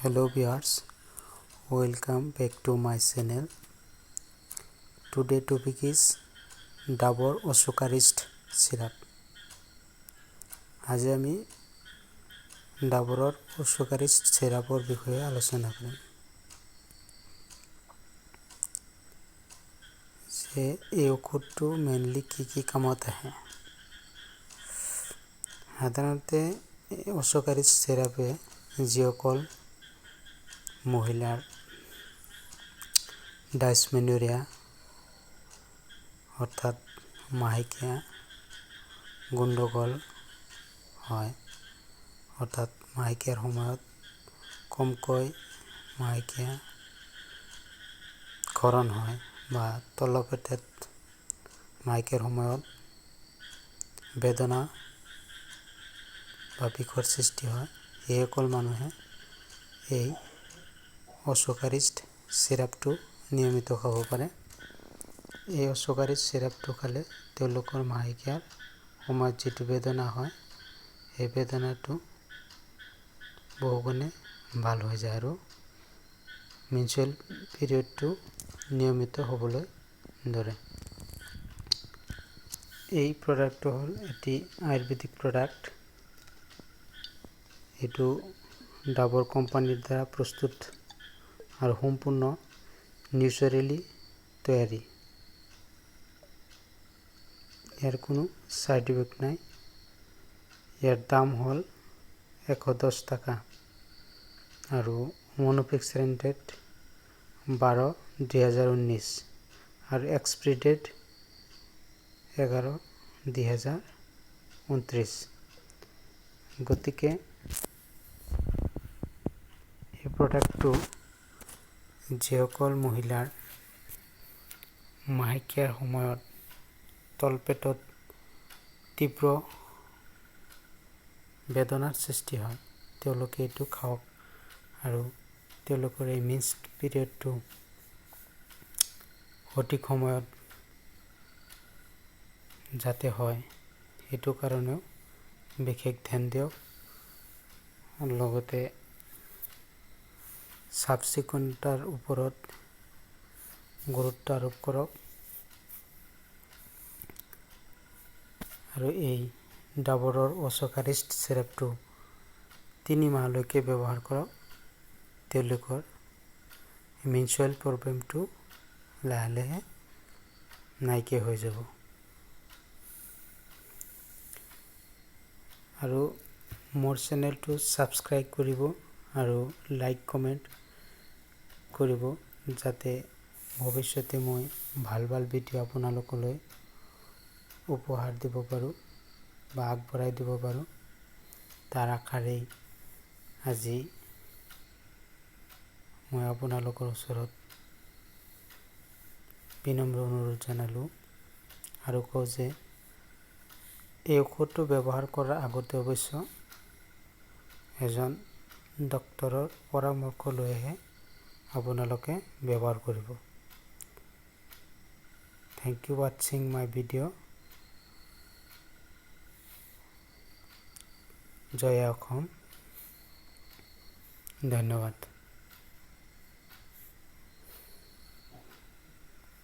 Hello viewers, welcome back to my channel. Today topic is Dabur Ashokarishta syrup. আজি আমি ডাবৰৰ অশোকাৰিষ্ট চিৰাপৰ বিষয়ে আলোচনা কৰিম যে এই ঔষধটো মেইনলি কি কি কামত আহে। সাধাৰণতে অশোকাৰিষ্ট চিৰাপে যিসকল মহিলাৰ ডাইছমেনোৰিয়া অৰ্থাৎ মাহেকীয়া গণ্ডগোল হয়, অৰ্থাৎ মাহেকীয়াৰ সময়ত কমকৈ মাহেকীয়া ক্ষৰণ হয় বা তলপেটত মাহেকীয়াৰ সময়ত বেদনা বা বিষৰ সৃষ্টি হয়, সেইসকল মানুহে এই অশোকাৰিষ্ট চিৰাপটো নিয়মিত খাব পাৰে। এই অশোকাৰিষ্ট চিৰাপটো খালে তেওঁলোকৰ মাহেকীয়াৰ সময়ত যিটো বেদনা হয়, সেই বেদনাটো বহুগুণে ভাল হৈ যায় আৰু মেনষ্ট্ৰুৱেল পিৰিয়ডটো নিয়মিত হ'বলৈ ধৰে। এই প্ৰডাক্টটো হ'ল এটি আয়ুৰ্বেদিক প্ৰডাক্ট। এইটো ডাবৰ কোম্পানীৰ দ্বাৰা প্ৰস্তুত আৰু সম্পূৰ্ণ নেচাৰেলি তৈয়াৰী। ইয়াৰ কোনো ছাইড ইফেক্ট নাই। ইয়াৰ দাম হ'ল 110 টকা আৰু মেনুফেকচাৰিং ডেট 12/2019 আৰু এক্সপাইৰী ডেট 11/2029। গতিকে এই প্ৰডাক্টটো যিসকল মহিলাৰ মাহেকীয়াৰ সময়ত তলপেটত তীব্ৰ বেদনাৰ সৃষ্টি হয়, তেওঁলোকে এইটো খাওক আৰু তেওঁলোকৰ এই মেন্স পিৰিয়ডটো সঠিক সময়ত যাতে হয় সেইটো কাৰণেও বিশেষ ধ্যান দিয়ক। লগতে চাফ চিকুণতাৰ ওপৰত গুৰুত্ব আৰোপ কৰক আৰু এই ডাবৰৰ অশোকাৰিষ্ট চিৰাপটো 3 মাহলৈকে ব্যৱহাৰ কৰক। তেওঁলোকৰ মেনষ্ট্ৰুৱেল প্ৰব্লেমটো লাহে লাহে নাইকিয়া হৈ যাব। আৰু মোৰ চেনেলটো ছাবস্ক্ৰাইব কৰিব আৰু লাইক কমেণ্ট কৰিব, যাতে ভৱিষ্যতে মই ভাল ভাল ভিডিঅ' আপোনালোকলৈ উপহাৰ দিব পাৰোঁ বা আগবঢ়াই দিব পাৰোঁ। তাৰ আশাৰেই আজি মই আপোনালোকৰ ওচৰত বিনম্ৰ অনুৰোধ জনালোঁ আৰু কওঁ যে এই ঔষধটো ব্যৱহাৰ কৰাৰ আগতে অৱশ্য এজন ডক্তৰৰ পৰামৰ্শ লৈহে আপোনালোকে ব্যৱহাৰ কৰিব। Thank you watching my video. Joy Assam. ধন্যবাদ।